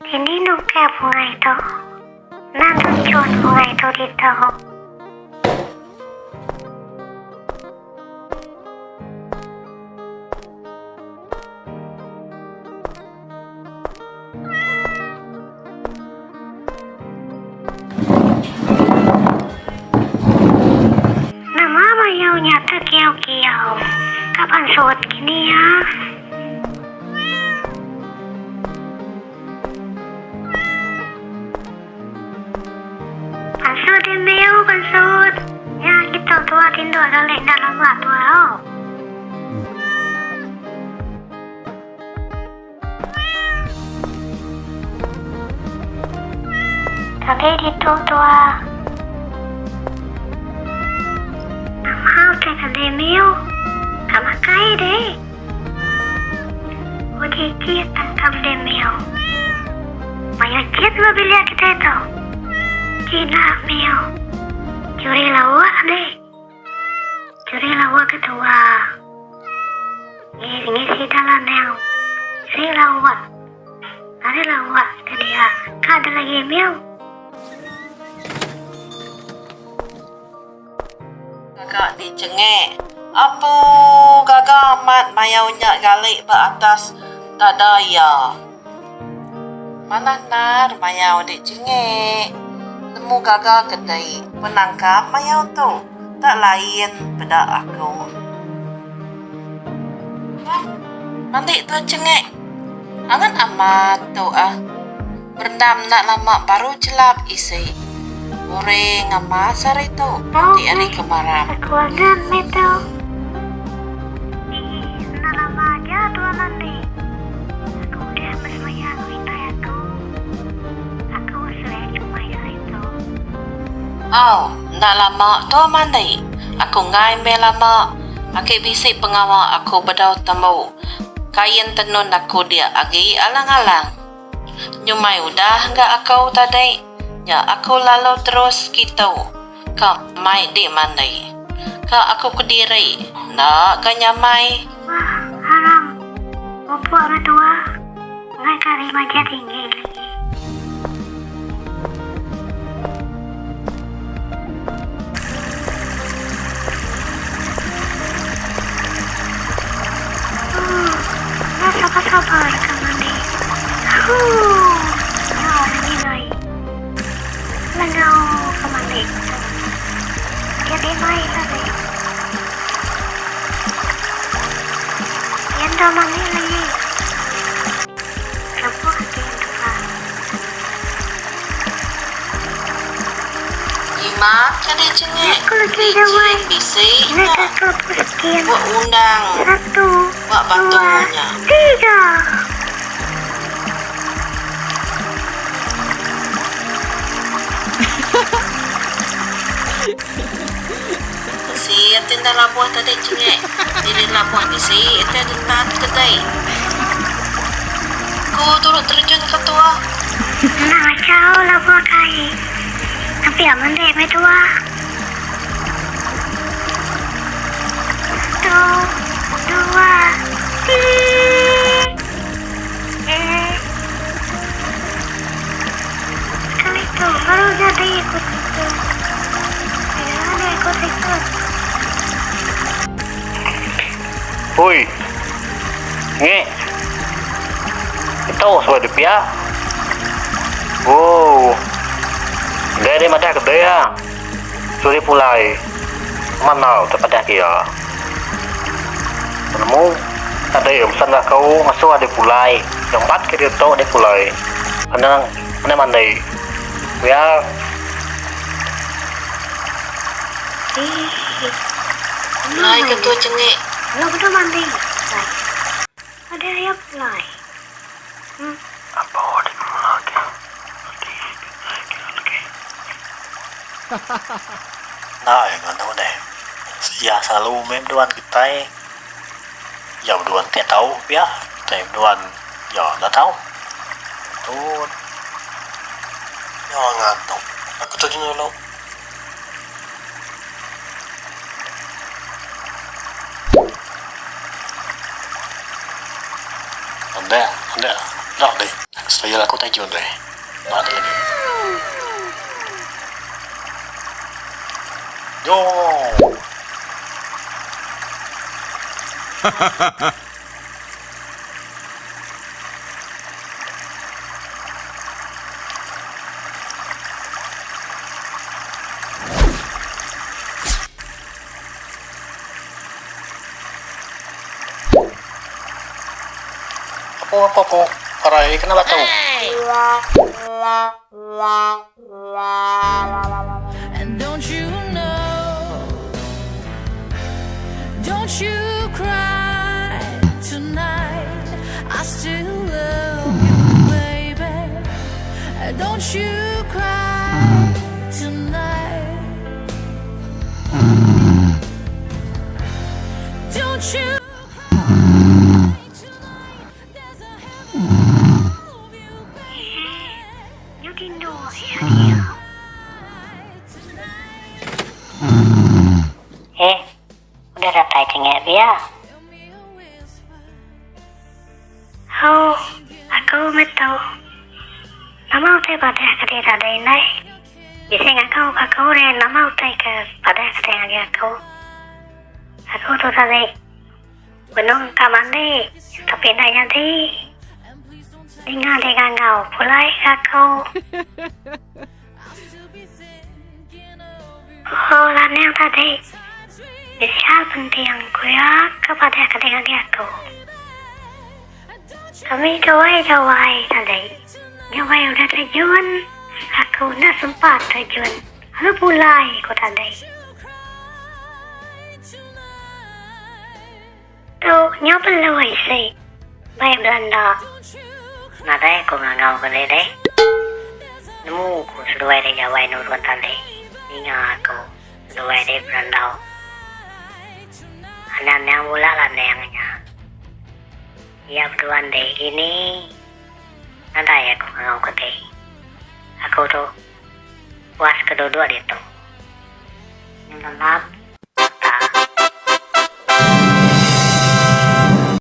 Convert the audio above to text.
Ini nukar bungai tu. Nang tuchun bungai tu ditu. Nama mayau nya tekiau-kiau ka pansut kini iya. Pansut deh Miu, pansut. Nya kitu tua tinduk gali enda lama tua au. Gali ditu tua. Nama utai tadi Miu? Ka makai deh. Uji chit tangkap deh Miu. Mayuh chit ba bilik kitai tu. Jinak Miu. Curi lauk deh. Curi lauk ke tua. Ngisi dalam nang. Curi lauk. Ari lauk ke dia. Ka ada lagi Miu. Gaga ti chengek. Apu gaga amat mayau nya gali ba atas dada iya. Manah endar mayau di chengek. Nemu gaga ke dei penangkap mayau tu tak lain peda aku. Mandi tu chengek. Angat amat tu ah. Berendam enda lama baru chelap isi. Boring amat sehari tu Tau enti hari meh kemaram. aku angan meh tu. Ii, enda lama aja tua mandi. Aku udah besemaya enggau indai aku. Aku selek kemai sehari tu. Au, enda lama tua mandi. Aku enggai meh lama. Agi bisi pengawa aku bedau tembu. Kain tenun aku dia agi alang-alang. Nyumai udah ga aku tadi, nya aku lalu terus kitu ka mai di mandi. Ka aku kediri enda ga nyamai. Wah haram mupuk ga tua enggai ka ari majak tinggi lagi. Ooh, enda sabar-sabar ka mandi. Huu, nya orang nyinai. Lengau ka mandi tu. Jadi mai tadi. Iya enda mandi lagi. Lebuh ati entua. Jimat ke di chengek Aku lagi licin gawai. bisi Ngaga nya kelebu skin. buat undang Satu, ba batu dua, nya. tiga. Bisi ati enda labuh tadi chengek diri labuh bisi ati detan kedai. Ku turut terjun ke tua. Enda ngachau labuh kai. Tapi amun deh meh tua. Satu, dua, tiga. Eh. Sekali tu baru jadi ikut ikut. Ya, ada ikut ikut. Hui. Ngi. Itu sebuah di pia. Oh. Dia dia madah ke dia. Suri pulai. Mana utai padah ke iya. Penemu tadi pesan ke aku ngasuh deh pulai. Jampat ke ditu deh pulai. Anang anang mandi. Biar. Ih. Pulai ke tu chengek. Lalu betul mandi. Ada iya pulai. Hmm. Apa deh lagi. Lagi lagi. Enda iya nganu deh. Iya selalu meh beduan kitai. Iya beduan ti tau pia kitai beduan iya enda tau. Patut. Iya ngantuk. Aku tu dulu. Enda enda. Enda deh. Style aku tajun deh. Enda deh lagi. Yo. Apu apu apu parai kena batu. And don't you know, don't you cry tonight. I still love you, baby. Don't you cry tonight. Don't you cry tonight. There's a heaven above you, baby. Nyu tinduk iya dia. Eh, udah datai chengek pia. Au, aku meh tu. Nama utai padah ke diri tadi indai? Bisi ngangau ke aku deh nama utai ke padah ke diri ngagai aku. Aku tu tadi benung ka mandi tapi enda nyadi. Ninga deh ngangau pulai ke aku. Oh lanang tadi bisi hal penting ku iya ke padah ke deh ngagai aku. Kami duai gawai tadi gawai udah terjun aku enda sempat terjun lalu pulai ku tadi. Tu nyau perlu isi bai belanda. Nadai ku ngangau ke deh deh. Nemu ku seduai deh gawai nurun tadi ninga aku seduai deh berandau. Anang nang bula landang nya. Iya beduan deh gini. Nadai aku ngangau ke deh. Aku tu puas ke duduk ditu. Nyau lelap.